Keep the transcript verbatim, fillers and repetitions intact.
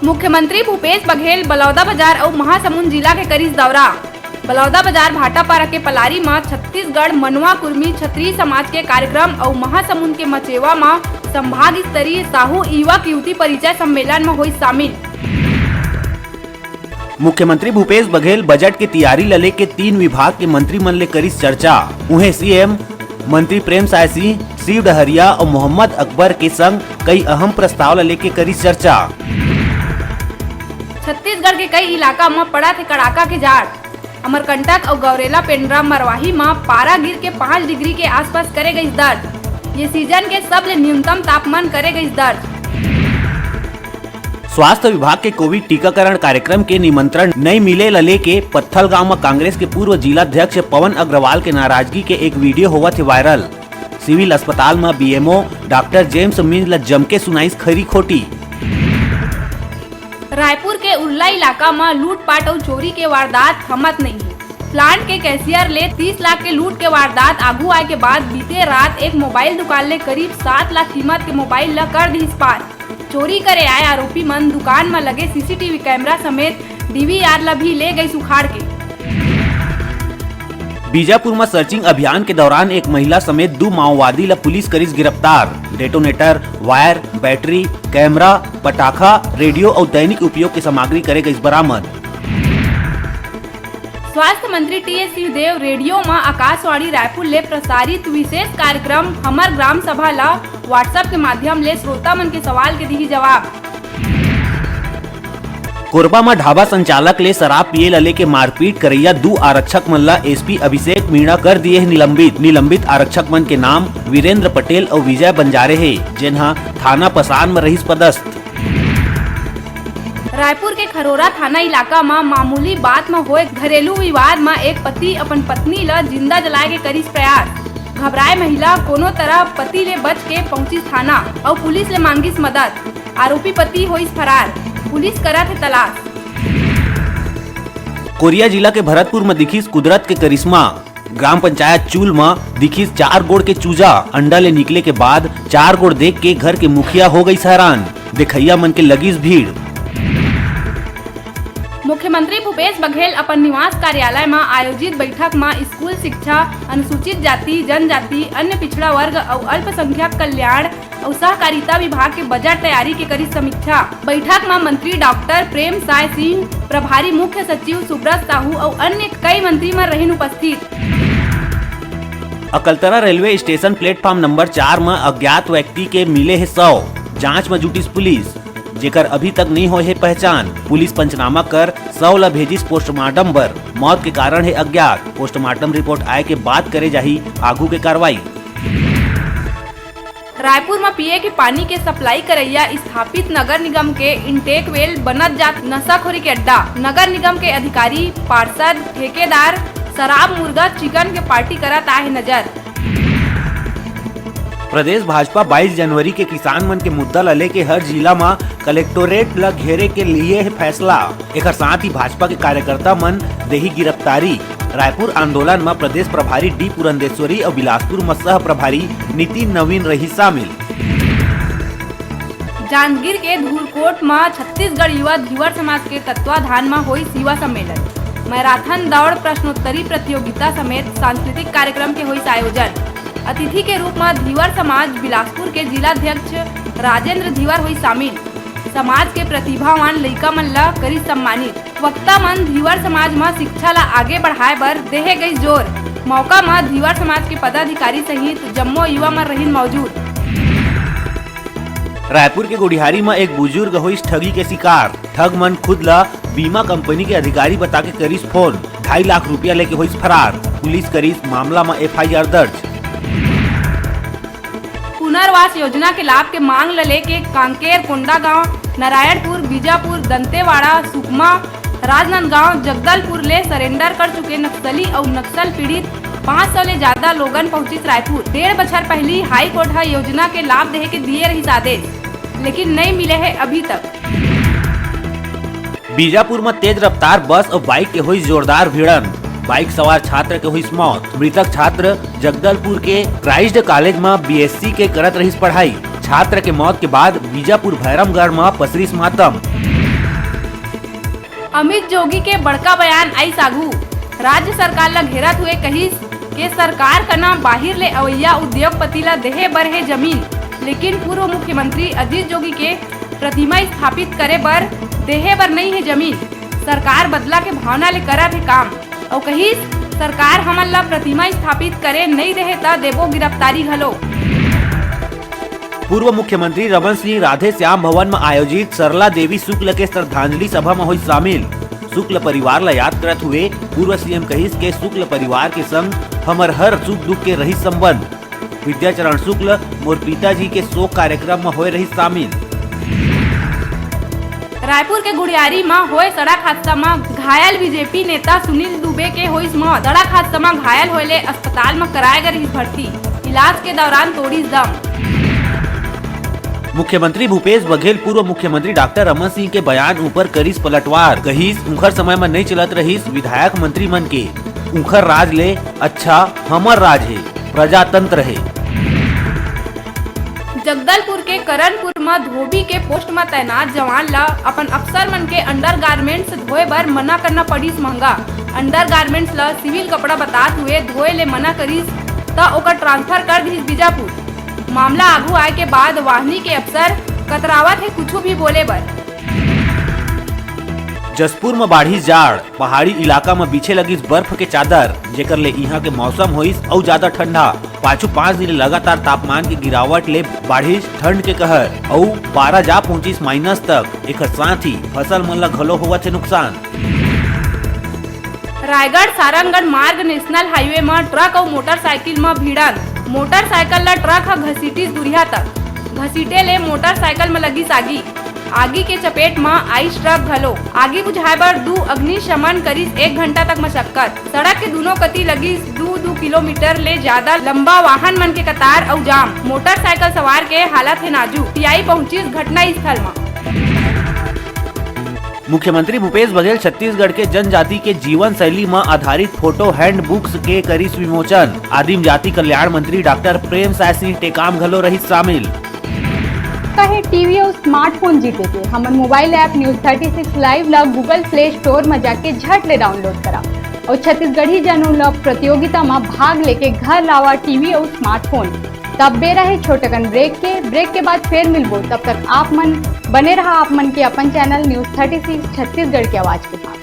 मुख्यमंत्री भूपेश बघेल बलौदाबाजार अउ महासमुंद जिला के करिस दौरा। बलौदाबाजार भाटापारा के पलारी म छत्तीसगढ़ मनवा कुर्मी छतरी समाज के कार्यक्रम अउ महासमुंद के मचेवा म संभाग स्तरीय साहू युवक युवती परिचय सम्मेलन म होइस शामिल। मुख्यमंत्री भूपेश बघेल बजट के तियारी ल लेके तीन विभाग के मंत्री मन ले करिस चर्चा। उहें, सीएम मंत्री प्रेम साय सिंह, शिव डहरिया अउ मोहम्मद अकबर के संग कई अहम प्रस्ताव ल लेके करिस चर्चा। छत्तीसगढ़ के कई इलाका म पड़त हे कड़ाका के जाड़। अमरकंटक अउ गौरेला पेंड्रा मरवाही म पारा गिर के पाँच डिग्री के आसपास करे गइस दर्ज। ये सीजन के सबले न्यूनतम तापमान करे गइस दर्ज। स्वास्थ्य विभाग के कोविड टीकाकरण कार्यक्रम के निमंत्रण नइ मिले ल लेके पत्थलगांव म कांग्रेस के पूर्व जिलाध्यक्ष पवन अग्रवाल के नाराजगी के एक वीडियो होवत हे वायरल। सिविल अस्पताल म बीएमओ डॉक्टर जेम्स मिंज ल जमके सुनाइस खरी खोटी। रायपुर के उरला इलाका म लूटपाट अउ चोरी के वारदात थमत नइ हे। प्लांट के कैशियर ले तीस लाख के लूट के वारदात आगू आए के बाद बीते रात एक मोबाइल दुकान ले करीब सात लाख कीमत के मोबाइल ल कर दिस पार। चोरी करे आए आरोपी मन दुकान म लगे सीसीटीवी कैमरा समेत डीवीआर ल भी ले गइस उखाड़ के। बीजापुर म सर्चिंग अभियान के दौरान एक महिला समेत दू माओवादी ल पुलिस करिस गिरफ्तार। डेटोनेटर, वायर, बैटरी, कैमरा, पटाखा, रेडियो अउ दैनिक उपयोग के सामग्री करे गइस बरामद। स्वास्थ्य मंत्री टीएस सिंहदेव रेडियो म आकाशवाणी रायपुर ले प्रसारित विशेष कार्यक्रम हमर ग्राम सभा ल WhatsApp के माध्यम ले श्रोता मन के सवाल के दिही जवाब। कोरबा म ढाबा संचालक ले शराब पिए ल लेके मारपीट करइया दू आरक्षक मन ल एसपी अभिषेक मीणा कर दिए हे निलंबित। निलंबित आरक्षक मन के नाम वीरेंद्र पटेल अउ विजय बंजारे हे, जेन ह थाना पसान म रहिस पदस्थ। रायपुर के खरोरा थाना इलाका म मामूली बात म होए घरेलू विवाद म एक पति अपन पत्नी ल जिंदा जलाए के करिस प्रयास। घबराए महिला कोनो तरह पति ले बच के पहुंचिस थाना अउ पुलिस ले मांगिस मदद। आरोपी पति होइस फरार, पुलिस करत हे तलाश। कोरिया जिला के भरतपुर म दिखिस कुदरत के करिश्मा। ग्राम पंचायत चूल म दिखिस चार गोड़ के चूजा। अंडा ले निकले के बाद चार गोड़ देख के घर के मुखिया हो गइस हैरान। देखइया मन के लगिस भीड़। मुख्यमंत्री भूपेश बघेल अपन निवास कार्यालय म आयोजित बैठक म स्कूल शिक्षा, अनुसूचित जाति, जनजाति, अन्य पिछड़ा वर्ग अउ अल्पसंख्यक कल्याण अउ सहकारिता विभाग के बजट तैयारी के करिस समीक्षा। बैठक म मंत्री डॉक्टर प्रेम साय सिंह, प्रभारी मुख्य सचिव सुब्रत साहू अउ अन्य कई मंत्री मन रहिन उपस्थित। Akaltara railway station platform number चार म अज्ञात व्यक्ति के मिले हे शव। जांच म जुटिस पुलिस, जेकर अभी तक नइ होए हे पहचान। पुलिस पंचनामा कर शव ल भेजिस पोस्टमार्टम बर। मौत के कारण हे अज्ञात। पोस्टमार्टम रिपोर्ट आए के बाद करे जाही आगू के कार्रवाई। रायपुर म पीए के पानी के सप्लाई करइया स्थापित नगर निगम के इंटेक वेल बनत जात नशाखोरी के अड्डा। नगर निगम के अधिकारी, पार्षद, ठेकेदार शराब, मुर्गा, चिकन के पार्टी करत आहे नजर। प्रदेश भाजपा बाईस जनवरी के किसान मन के मुद्दा ल लेके हर जिला म कलेक्टोरेट ल घेरे के लिए हे फैसला। एकर साथ ही भाजपा के कार्यकर्ता मन देही गिरफ्तारी। रायपुर आंदोलन म प्रदेश प्रभारी डी पुरंदेश्वरी अउ बिलासपुर म सह प्रभारी नितिन नवीन रही शामिल। जांजगीर के धूरकोट म छत्तीसगढ़ युवा धीवर समाज के तत्वाधान म होइस युवा सम्मेलन। मैराथन दौड़, प्रश्नोत्तरी प्रतियोगिता समेत सांस्कृतिक कार्यक्रम के होइस आयोजन। अतिथि के रूप म धीवर समाज बिलासपुर के जिलाध्यक्ष राजेंद्र धीवर होइस शामिल। समाज के प्रतिभावान लइका मन ल करिस सम्मानित। वक्ता मन धीवर समाज म शिक्षा ल आगे बढ़ाए बर देहे गइस जोर। मौका म धीवर समाज के पदाधिकारी सहित जम्मो युवा मन रहिन मौजूद। रायपुर के गुढ़ियारी म एक बुजुर्ग होइस ठगी के शिकार। ठग मन खुद ल बीमा कंपनी के अधिकारी बता के करिस फोन। ढाई लाख रुपया लेके होइस फरार। पुलिस करिस मामला म एफआईआर दर्ज। पुनर्वास योजना के लाभ के मांग ल लेके कांकेर, कोंडागांव, नारायणपुर, बीजापुर, दंतेवाड़ा, सुकमा, राजनांदगांव, जगदलपुर ले सरेंडर कर चुके नक्सली अउ नक्सल पीड़ित पाँच सौ ले ज्यादा लोगन पहुंचिस रायपुर। डेढ़ बछर पहिली हाई कोर्ट ह योजना के लाभ देहे के दिए रहिस आदेश, लेकिन नइ मिले हे अभी तक। बीजापुर म तेज रफ्तार बस अउ बाइक के होइस जोरदार भिड़ंत। बाइक सवार छात्र के होइस मौत। मृतक छात्र जगदलपुर के क्राइस्ट कॉलेज म बीएससी के करत रहिस पढ़ाई। छात्र के मौत के बाद बीजापुर भैरमगढ़ म पसरिस मातम। अमित जोगी के बड़का बयान आइस आघू। राज्य सरकार ल घेरत हुए कहिस के सरकार कना बाहिर ले अवइया उद्योगपति ल देहे बर हे जमीन, लेकिन पूर्व मुख्यमंत्री अजीत जोगी के प्रतिमा स्थापित करे बर देहे बर नइ हे जमीन। सरकार बदला के भावना ले करत हे काम। अउ कहिस, सरकार हमन ल प्रतिमा स्थापित करे नइ देहे त देबो गिरफ्तारी घलो। पूर्व मुख्यमंत्री रमन सिंह राधे श्याम भवन म आयोजित सरला देवी शुक्ल के श्रद्धांजलि सभा म होइस शामिल। शुक्ल परिवार ल याद करत हुए पूर्व सीएम कहिस के शुक्ल परिवार के संग हमर हर सुख दुख के रहिस संबंध। विद्याचरण शुक्ल मोर पिताजी के शोक कार्यक्रम म होए रहिस शामिल। रायपुर के गुढ़ियारी म होए सड़क हादसा म घायल बीजेपी नेता सुनील दुबे के होइस मौत। सड़क हादसा म घायल होए ले अस्पताल म कराए गे रिहिस भर्ती, इलाज के दौरान तोड़िस दम। मुख्यमंत्री भूपेश बघेल पूर्व मुख्यमंत्री डॉक्टर रमन सिंह के बयान ऊपर करिस पलटवार, कहिस उंखर समय म नइ चलत रहिस विधायक मंत्री मन के, उंखर राज ले अच्छा हमर राज हे, प्रजातंत्र हे। जगदलपुर के करनपुर म धोबी के पोस्ट म तैनात जवान ल अपन अफसर मन के अंडरगारमेंट्स धोए बर मना करना पड़िस महंगा। अंडरगारमेंट्स ल सिविल कपड़ा बतात हुए धोए ले मना करिस, त ओकर ट्रांसफर कर दिस बीजापुर। मामला आगू आए के बाद वाहनी के अफसर कतरावत हे कुछु भी बोले बर। जशपुर म बाढ़िस जाड़, पहाड़ी इलाका म बिछे लगिस बर्फ के चादर, जेकर ले इहां के मौसम होइस अउ जादा ठंडा। पाछू पांच दिन ले लगातार तापमान के गिरावट ले बाढ़िस ठंड के कहर, अउ पारा जा पहुंचिस माइनस तक। एकर साथ ही फसल मन ल घलो होवत हे नुकसान। रायगढ़ सारंगढ़ मार्ग नेशनल हाईवे म ट्रक अउ मोटरसाइकिल म भिड़ंत। मोटरसाइकिल ल ट्रक ह घसीटिस दुरिहा तक। घसीटे ले मोटरसाइकिल म लगिस आगी। आगी के चपेट म आइस ट्रक घलो। आगी बुझाए बर दू अग्निशमन करिस एक घंटा तक मशक्कत। सड़क के दूनों कति लगिस दू दू किलोमीटर ले जादा लंबा वाहन मन के कतार अउ जाम। मोटरसाइकिल सवार के हालत हे नाजुक। पीआई पहुंचिस घटना स्थल म। मुख्यमंत्री भूपेश बघेल छत्तीसगढ़ के जनजाति के जीवन शैली म आधारित फोटो हैंडबुक्स के करिस विमोचन। आदिम जाति कल्याण मंत्री डॉक्टर प्रेम साय सिंह टेकाम घलो रहिस शामिल। कहे टीवी अउ स्मार्टफोन जीते के हमन mobile app news thirty six live ला गूगल प्ले स्टोर म जाके झट ले डाउनलोड करा अउ छत्तीसगढ़ी जनउन ला प्रतियोगिता म भाग लेके घर लावा टीवी अउ स्मार्टफोन। तब बेरा हे छोटकन ब्रेक के, ब्रेक के बाद फेर मिलबो। तब तक आप मन बने रहा आप मन के अपन channel news thirty six Chhattisgarh के आवाज के साथ।